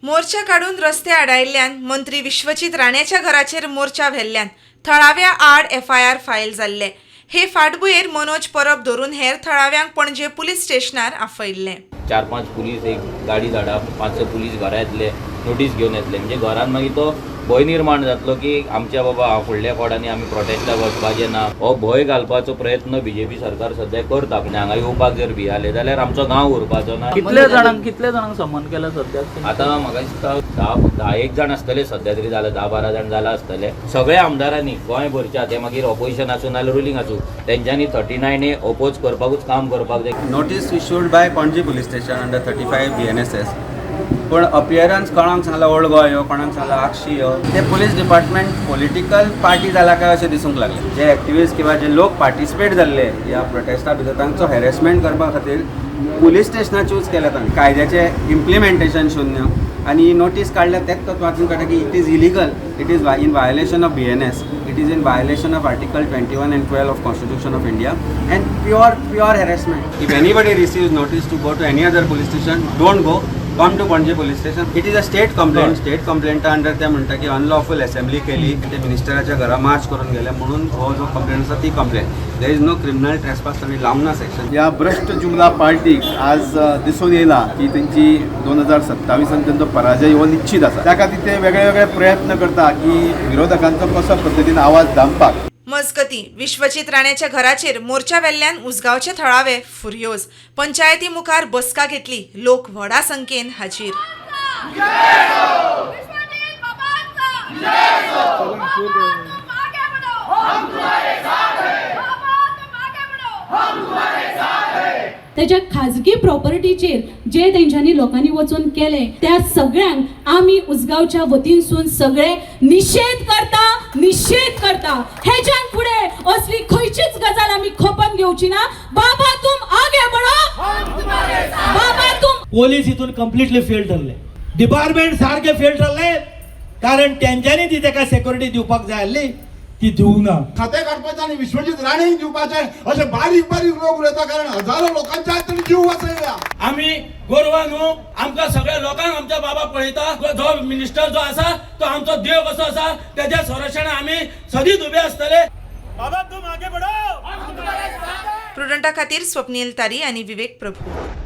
मोर्चा काडून रस्ते आडायल्ल्यान, मंत्री विश्वजीत राण्याच्या घराचेर मोर्चा व्हेल्ल्यान थळाव्या आड एफआयआर फायल जाल्ले. हे फाटभुंयेर मनोज परब धरून हेर थळाव्यांक पणजे पुलीस स्टेशनार आपयल्ले. चार पांच पुलीस, एक गाडी धाडा, पांच स पुलीस घरा येतले, नोटीस घेवन येतले. म्हणजे घरान मागीर तो भंय निर्माण जातलो की आमच्या बाबा फुडल्या फावटांनी आमी प्रोटेस्टाक वचपाचें ना. हो भंय घालपाचो प्रयत्न बीजेपी सरकार सद्या करता. म्हणजे हांगा येवपाक जर भियाले जाल्यार आमचो गांव उरपाचो ना. कितले जाणांक समन केला सद्याक? आतां म्हाका दिसता 10 10 एक जाण आसतले. सद्या तरी जाला, 10-12 जाण जाला आसतले. सगळ्या आमदारांनी गोंयभरच्या, ते मागीर ऑपोजिशन आसूं नाजाल्यार रुलींग आसूं, तेंच्यांनी 39A oppose करपाकूच काम करपाक जाय. Notice issued by Panaji police station under 35 BNSS, पूण अपियरन्स कोणाक सांगला ओल्ड गोवा यो, कोणाक सांगला आगशी यो. ते पुलीस डिपार्टमेंट पॉलिटिकल पार्टी जाला काय अशें दिसूंक लागलें. जे एक्टिविस्ट किंवा जे लोक पार्टिसिपेट जाल्ले ह्या प्रोटेस्टा भितर, तांचो हॅरेसमेंट करपा खातीर पुलीस स्टेशनां चूज केल्या तांणी. कायद्याचें इम्प्लिमेंटेशन शुन्य आनी ही नोटीस काडल्या तेच तत्वांतून कळटा की it is illegal, it is in violation of BNS, it is in violation of Article 21 and 12 of Constitution of India and pure, pure harassment. If anybody receives notice to go to any other police station, don't go, come to Panaji police station. It is a state complaint. State कंप्लेंटा under ते म्हणटा की अनलॉफूल assembly केली, ते मिनिस्टराच्या घरा मार्च करून गेले, म्हणून हो जो कंप्लेंट आसा ती complaint. There is no criminal trespass, तांणी लावना ना सेक्शन. ह्या भ्रश्ट जुमला पार्टीक आज दिसून येयला की तेंची 2027 त तेंचो पराजय हो निश्चित आसा. त्या खातीर ते वेगळे वेगळे प्रयत्न करता की विरोधकांचो कसो पद्दतीन आवाज दामपाक. मजगती, विश्वजीत राण्याच्या घराचेर मोर्चा वेल्ल्यान उसगांवचे थळावे फुर्योज. पंचायती मुखार बसका घेतली. लोक व्हडा संख्येन हाजीर. विश्वजीत बाबांचा बाबा, तुम आगे बढ़ो, हम तुम्हारे साथ हैं. बाबा, तुम आगे बढ़ो, हम तुम्हारे साथ हैं. तेच्या खाजगी प्रॉपर्टीचेर जे तेंच्यांनी लोकांनी वचून केले, त्या सगळ्यांक आमी उसगांवच्या वतीनसून सगळे निशेध करता, निशेध करता. हेच्यान फुडें असली खंयचीच गजाल आमी खपन घेवची ना. बाबा, तुम आगे बढ़ो. बाबा, तुम पोलीस हितून कंप्लिटली फेल ठरले. डिपार्टमेंट सारकें फेल ठरले, कारण तेंच्यांनी ती ताका सेक्युरिटी दिवपाक जाय आसली, ती दिवंक ना. खातें काडपाचें आनी विश्वजीत राणे दिवपाचें अशें बारीक बारीक लोक उलयता, कारण हजारो लोकांच्या तांणी जीव वाचयला. आमी गोरवां न्हू, आमकां सगळ्या लोकांक आमच्या बाबा पळयता. जो मिनिस्टर जो आसा तो आमचो देव कसो आसा. तेज्या संरक्षणाक आमी सदींच उबे आसतले. बाबा, तुम आगे बढ़ो. प्रुडंटा खातीर स्वप्नील तारी आणि विवेक प्रभू.